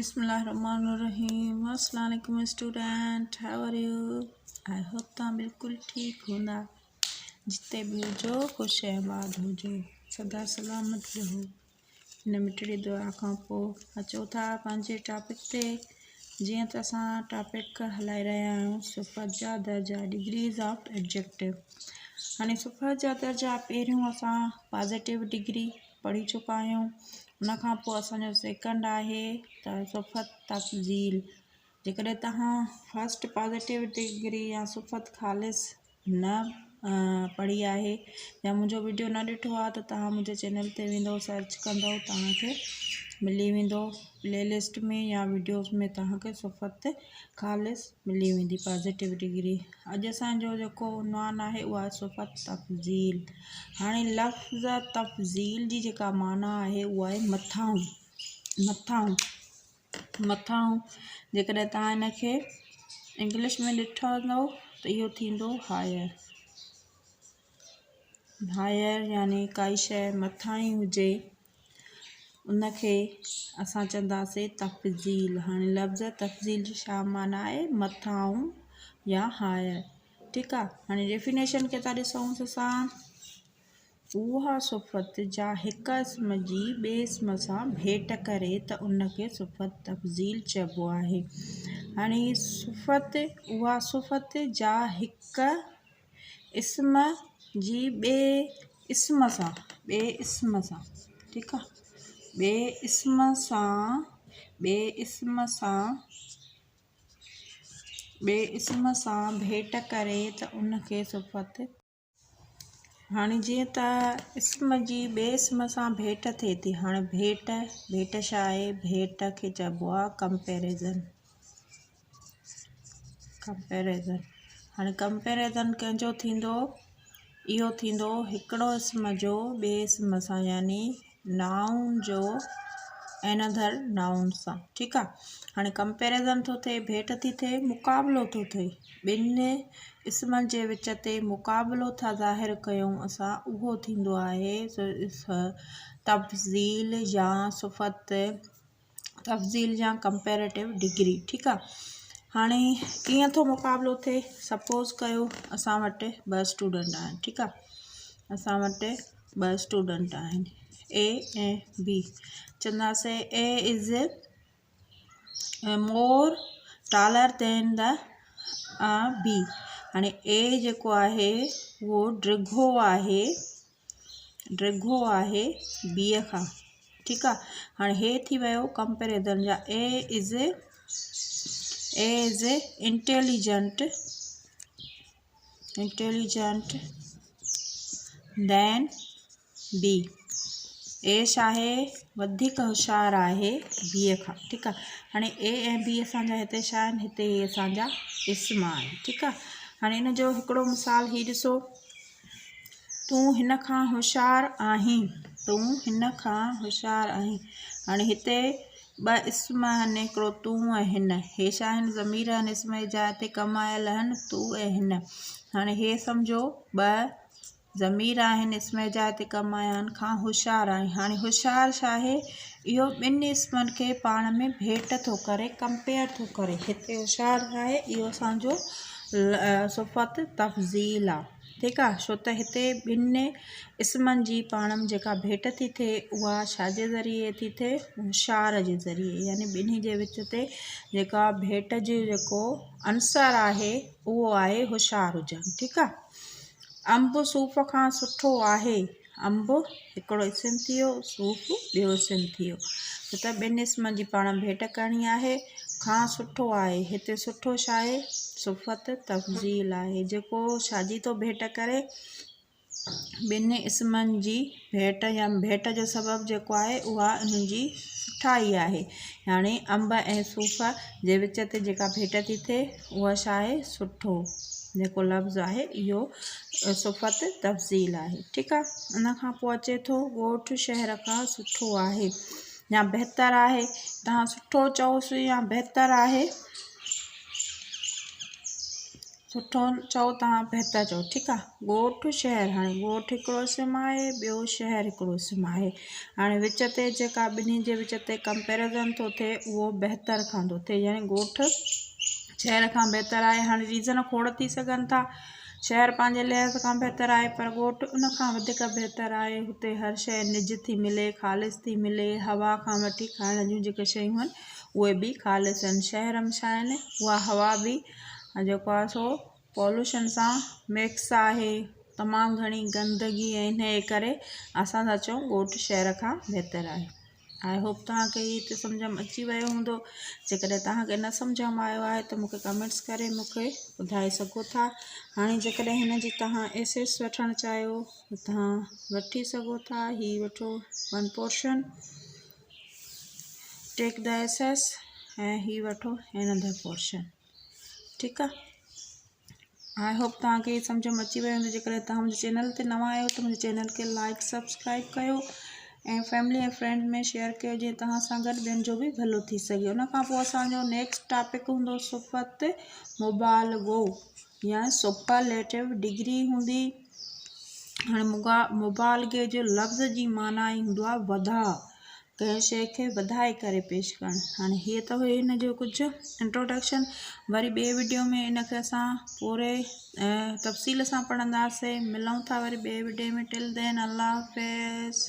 بسم الله الرحمن الرحيم السلام عليڪم student how are you I hope توهان بلڪل ٺيڪ هوندا جتي به هجو خوش ۽ آباد هجو سدا سلامت رهو هن مٺڙي دعا کان پوء اچو ٿا پنهنجي ٽاپڪ تي جيئن ته اسان ٽاپڪ هلائي رهيا آهيون صفت جا درجا ڊگريز آف ايڊجيڪٽو هاڻي صفت جا درجا پهريون اسان پازيٽو ڊگري پڙهي چڪا آهيون ان کان پوء اسان جو سيڪنڊ آهي ته صفت تفضيل جيڪڏهن توهان فرسٽ پازيٽو ڊگري يا صفت خالص نه پڙهي آهي يا منهنجو وڊيو نه ڏٺو آهي ته توهان منهنجي چينل تي ويندو سرچ ڪندو توهان کي ملي ويندو پلي لسٽ ۾ يا وڊيوز ۾ توهان کي صفت خالص ملي ويندي پازيٽو ڊگري اڄ اسان جو جيڪو عنوان آهي اهو آهي صفت تفضيل هاڻي لفظ تفضيل جي جيڪا معنيٰ آهي اها آهي مٿانهون مٿانهون مٿانهون جيڪڏهن توهان هن کي انگلش ۾ ڏٺندو ته اهو ٿيندو هائر هائر يعني ڪائي شيء مٿانهين هجي ان کي اسان چونداسين تفضيل هاڻي لفظ تفضيل جي ڇا معنيٰ آهي مٿانهون يا هائر ٺيڪ آ هاڻي ڊيفينيشن کي ٿا ڏسون اسان اها صفت جا هڪ اسم جي ٻئي اسم سان ڀيٽ ڪري ته ان کي صفت تفضيل چئبو آهي هاڻي صفت اها صفت جا هڪ اسم جي ٻئي اسم سان ٻئي اسم سان ٺيڪ آ ٻئي اسم سان ٻئي اسم سان ٻئي اسم سان ڀيٽ ڪري ته ان کي صفت. هاڻي جيئن ته اسم جي ٻئي اسم سان ڀيٽ ٿئي ٿي هاڻي ڀيٽ ڀيٽ ڇا آهي ڀيٽ کي چئبو آهي ڪمپيريزن ڪمپيريزن هاڻي ڪمپيريزن ڪنهن جو ٿيندو اهو ٿيندو هڪڙو اسم جو ٻئي اسم سان يعني نائون جو اينادر نائون سان ٺيڪ آ هاڻي ڪمپيريزن ٿو ٿئي ڀيٽ ٿي ٿئي مقابلو ٿو ٿئي ٻن اسمن جي وچ تي مقابلو ٿا ظاهر ڪيون اسان اهو ٿيندو آهي تفضيل يا صفت تفضيل يا ڪمپيريٽو ڊگري ٺيڪ آ هاڻي ڪيئن ٿو مقابلو ٿئي سپوز ڪيو اسان وٽ ٻه اسٽوڊنٽ آهن ٺيڪ آ اسان وٽ ٻه اسٽوڊنٽ آهن اي ۽ بي چونداسين A is more taller than the B هاڻي اي جيڪو آهي اهو ڊگهو آهي ڊگهو آهي بي کان ٺيڪ آ هاڻي هي ٿي ويو ڪمپيريزن جا A is A is intelligent intelligent than B A ڇا آهي وڌيڪ هوشيار آهي بي کان ٺيڪ آ هاڻي اي ۽ بي اسان جا هتي ڇا آهن هتي هي اسان جا اسم آهن ٺيڪ آ هاڻي ان جو هڪڙو مثال هي ڏسو تون هن کان هوشيار آهين تون هن کان هوشيار آهين هاڻي هتي ٻه اسم آهن هڪڙو تون ۽ هن. هي ڇا آهن؟ ضمير آهن اسم جي جاء تي ڪم آيل آهن تون ۽ هن. هاڻي هي سمجهو ٻه ضمير آهن اسم جي جاء تي ڪم آيا آهن کان هوشيار آهين. هاڻي هوشيار ڇا آهي؟ اهو ٻن اسمن کي پاڻ ۾ ڀيٽ ٿو ڪري ڪمپيئر ٿو ڪري. هتي هوشيار آهي اهو اسان جو صفت تفضيل آهي. ٺيڪ آ ڇو ته هتي ٻن اسمن جي پاڻ ۾ جيڪا ڀيٽ ٿي ٿئي اها ڇا جي ذريعي ٿي ٿئي هوشيار جي ذريعي يعني ٻنهي جي وچ تي جيڪا ڀيٽ جو جيڪو عنصر آهي اهو آهي هوشيار هجڻ ٺيڪ آ انب صوف کان سٺو آهي انب هڪڙو اسم ٿي ويو، صوف ٻيو اسم ٿي ويو. ڇو ته ٻن اسمن جي پاڻ ڀيٽ ڪرڻي آهي. کان سٺو آهي، هتي سٺو ڇا آهي؟ صفت تفضيل آهي، جيڪو ڇا جي ٿو ڀيٽ ڪري؟ ٻن اسمن جي ڀيٽ يا ڀيٽ جو سبب جيڪو آهي اها انهن جي سٺائي آهي. يعني انب ۽ صوف جي وچ تي جيڪا ڀيٽ ٿي ٿئي اها ڇا آهي؟ سٺو جيڪو لفظ آهي اهو صفت تفضيل آهي ٺيڪ آ ان کان پوء اچي ٿو ڳوٺ شهر کان سٺو آهي يا بهتر آهي توهان سٺو چئوس يا بهتر آهي. سٺو چئو توهان بهتر چئو ٺيڪ آ ڳوٺ شهر هاڻي ڳوٺ هڪڙو اسم آهي ٻيو شهر هڪڙو اسم آهي هاڻي وچ تي جيڪا ٻنهي جي وچ تي ڪمپيرزن ٿو ٿئي اهو بهتر کان ٿو ٿئي يعني ڳوٺ شهر کان بهتر آهي هاڻي ريزن کوڙ ٿي سگهن ٿا شهر پنهنجي لحاظ کان بهتر آهي پر ڳوٺ ان کان وڌيڪ بهتر آهي هتي هر شيء نج ٿي ملي خالص ٿي ملي هوا کان وٺي کائڻ جون جيڪي شيون آهن اهي به خالص آهن شهر ۾ ڇا آهن اها هوا به جيڪو آهي سو پولوشن سان مڪس آهي تمام گهڻي گندگي ۽ ان جي ڪري اسان ٿا چئون ڳوٺ شهر کان بهتر آهي I hope توهان کي هي هتي سمجهه ۾ اچي ويو هوندو جيڪڏهن توهان کي نه سمجهه ۾ آيو آهي ته مونکي ڪمينٽس ڪري مونکي ٻڌائي سگهو ٿا هاڻي جيڪڏهن هن جي توهان ايس ايس وٺڻ چاهيو ته توهان وٺي سگهو ٿا هي وٺو one portion take the S S ۽ هي وٺو اينادر پورشن ٺيڪ آ I hope توهان کي سمجھ ۾ اچي ويو هوندو جيڪڏهن توهان منهنجي چينل تي نوان آهيو ته منهنجي چينل کي لائڪ سبسڪرائب ڪيو ۽ فيملي ۽ فرينڊ ۾ شيئر ڪيو جيئن توهان سان گڏ ٻين جو به ڀلو ٿي سگهي ان کان پوء اسانجو نيڪسٽ ٽاپڪ هوندو صفت مبالغو يا سپرليٽو ڊگري هوندي هاڻي مبالغي جو لفظ جي معنيٰ ئي هوندو آهي وڌاء ڪنهن شيء کي وڌائي ڪري پيش ڪرڻ هاڻي هيء ته هئي هن جو ڪجهه انٽروڊڪشن وري ٻئي وڊيو ۾ ان کي اسان پوري تفصيل سان پڙهنداسين ملون ٿا وري ٻئي وڊيو ۾ ٽل دين الله حافظ.